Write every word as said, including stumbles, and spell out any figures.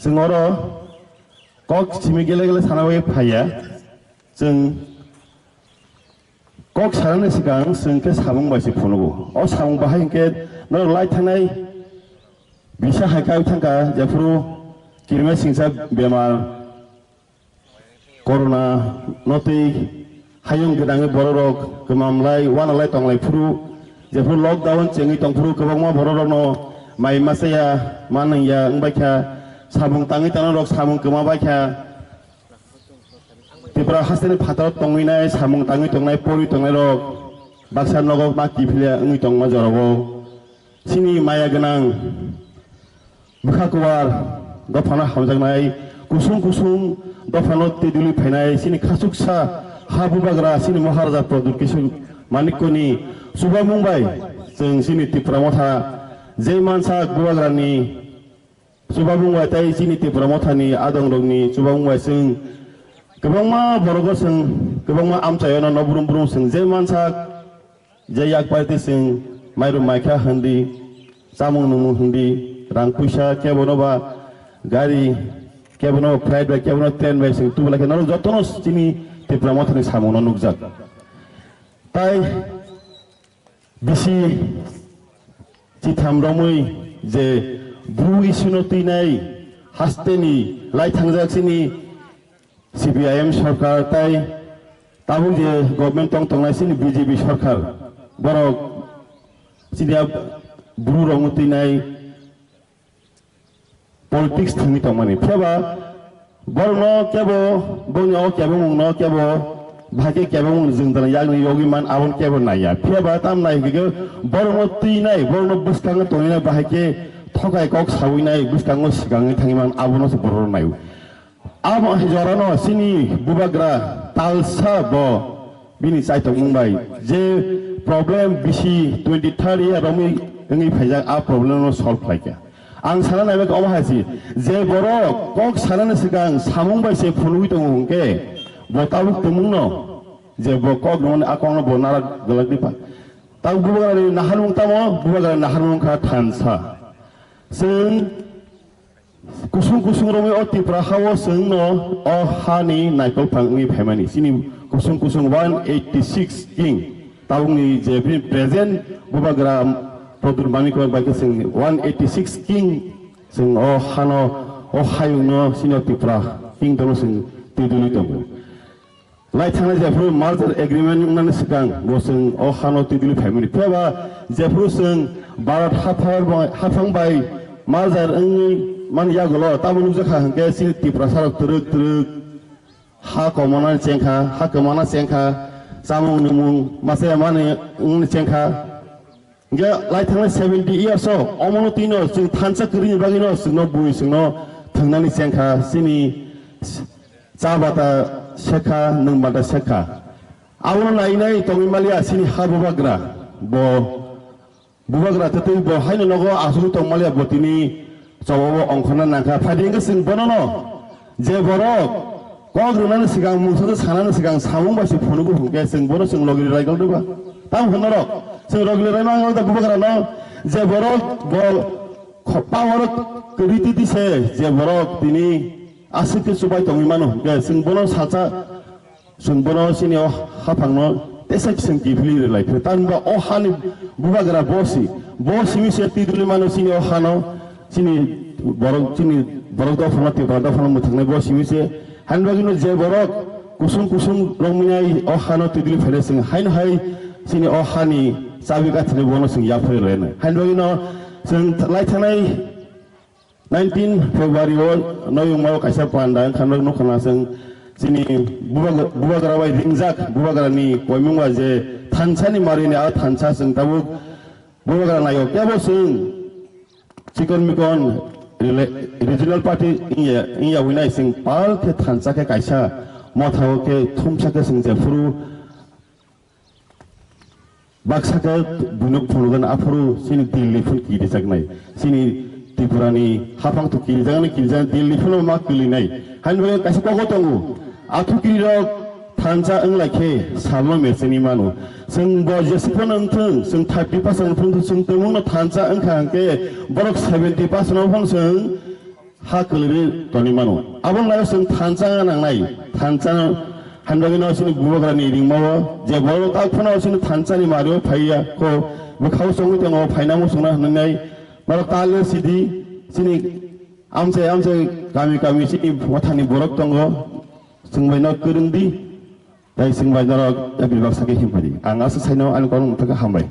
Chwng oro kok simi gele gele sana bagwi phaiya. Chwng kok sanani swkang chwng khe samung bai se phunugo. O samung bahai hinkhe norok lai thangnai bisa hai kai thangkha, jephuru kirima singsa bemar, corona no twi hayung gwnangwi bororok kwmamlai, wanalai tonglai phuru, jephuru lockdown chengwi tongphuru kwbangma bororokno mai machaya, manwngya wngbaikha, samung tangwi tangnairok samung kwma baikha. Tripura hasteni phataro tongwinai, samung tangwi tongnai, pori tongnairok baksa nogo ma kiphilya wngwi tongma jorao. Chini maya gwnang bwkha kuwar dophano hamjaknai, kusung kusung dophano twi duli phainai, chini khachuksa ha bubagra, chini Maharaja Pradyut Kishore Manikyani chubamung bai chwng chini Tipra Motha je mansa bubagrani chubamung bai tei chini Tipra Mothani adongrokni chubamung bai chwng kwbangma borogo chwng kwbangma amchaiono no brum brum chwng je mansa je yak pai twi chwng mairum maikha hindi, chamung nungmung hindi, rang puisa kebono ba gari, kebono ba flight bai, kebono train bai chwng tubulai khe norok jotono chini Tipra Mothani samungno nukjak. Tai bisi chitham romwi je bru issue no twinai hasteni lai thangjak chini C P I M sarkar tai tabuk je government tong tongnai chini B J P sarkar, borok chini a bru rokno twinai politics thwngwi tongmani. Phiya ba borokno kebo, boni o kebengmungno kebo, bahai khe kebengmung jwng dana yakni yogwi man, aboni kebo naiya. Phiya ba tam nai hwnkhe borokno twinai, borokno bwskango tongwinai, bahai khe thokai kok sawinai, bwskango swkangwi thangwi man, abono se borok naio. Abo hai jorano chini bubagra talsa bo bini chaitokmung bai je problem bisi twenty thirty year romwi wngwi phaijak, a problem no solve khlaikha. Ang sana naiba khe omo hai se, je borok kok sanani swkang samung bai se phunugwi tongo hwnkhe bo tabuk tumungno je bo kok rwmani a kokno bo nara gwlak dipa. Tabuk bubagrani naharmung tamo, bubagrani naharmung kha thansa. Chwng kusung kusung romwi o Tripura hao chwngno o hani naikol phang wngwi phaimani. Chini kusung kusung one eighty six king tabukni je bini present bubagra Pradyut Manikyani bai khe chwng one eighty six king chwng o hano, o hayungno chini o Tripura kingdomno chwng twi duli tongo. Lai thangnai jephuru merger agreement wngnani swkang bo chwng o hano twi duli phaimani. Phiya ba jephuru chwng Bharat haphang bai, haphang bai merger wngwi mani yagulo tamo nukjakha hwnkhe chini Tiprasarok twrwk twrwk ha komanani chengkha, ha kwmana chengkha, chamung nwngmung masa mani wngni chengkha. Hingke lai thangnai seventy years o omono twino chwng thansa kwrwini bagwino chwngno bui chwngno thwngnani chengkha, chini cha bata sekha, nwng bata sekha. Abono nai nai tongwi maliya chini ha bubagra, bo bubagra twtwi bo haino nogo asugwi tong maliya, bo tini chobo bo ongkhorna nangkha. Phaidi hingke chwng bonono je borok kok rwnani swkang, mungsa sanani swkang samung bai se phunugo hwnkhe chwng bono chwng logi raigol diba? Tamo hwn norok chwng logi raima ang da bubagrano je borok bo kho-, power kwrwi titi se je borok tini aswk khe chubai tongwi mano hwnkhe chwng bono sacha. Chwng bono chini o haphangno teisa chwng kiphilwi rwlai phiro. Tamni ba o hani bubagra bo si, bo simi se twi duli mano chini o hano, chini borok, chini borok dophano, Tripura dophano mwthangwi bo simi se. Hani bagwino je borok kusung kusung romwi nai o hano twi duli phainai chwng haino hai chini o hani chabi kathini bono chwng yaphari rwlainai. Hani bagwino chwng lai thanai nineteen February o noyungmao kaisa panda wngkha, nukha na chwng chini bubagra, bubagra bai ringjak, bubagrani koimung ba je thansa ni marini a thansa chwng tabuk bubagra naio kebo chwng chikon mikon rele-, regional party wngya, wngya winai chwng pal khe thansa khe kaisa motha o khe thumsa khe chwng jephuru baksa khe buino phunukgwi aphuru chini Delhi phun kirijaknai. Chini Tripurani haphang tu kirijaknai, kirijaknai Delhi phun ma kirinai. Hani bagwi kaisa kogo tongo. Athu kirirok thansa wnglai khe salno mecheni mano. Chwng bo jesuk phano wngthung, chwng thirty percent wngthung, chwng tongmungno thansa wngkha hwnkhe borok seventy percent no phano chwng ha kwlwi toni mano. Aboni bagwi chwng thansa nangnai, thansa hanbagwino chini bubagrani ringmao je borok tak phano chini thansani mario phaiya ko bwkhao chongwi tongo phaina muchungna hwnwi nai borok talo sidi chini amchai amchai kami kami chini mothani borok tongo chwng baino kwrwngdi tei chwng bai norok yapi baksa khe himphadi ang aswk saino ani kono mutaka hambai.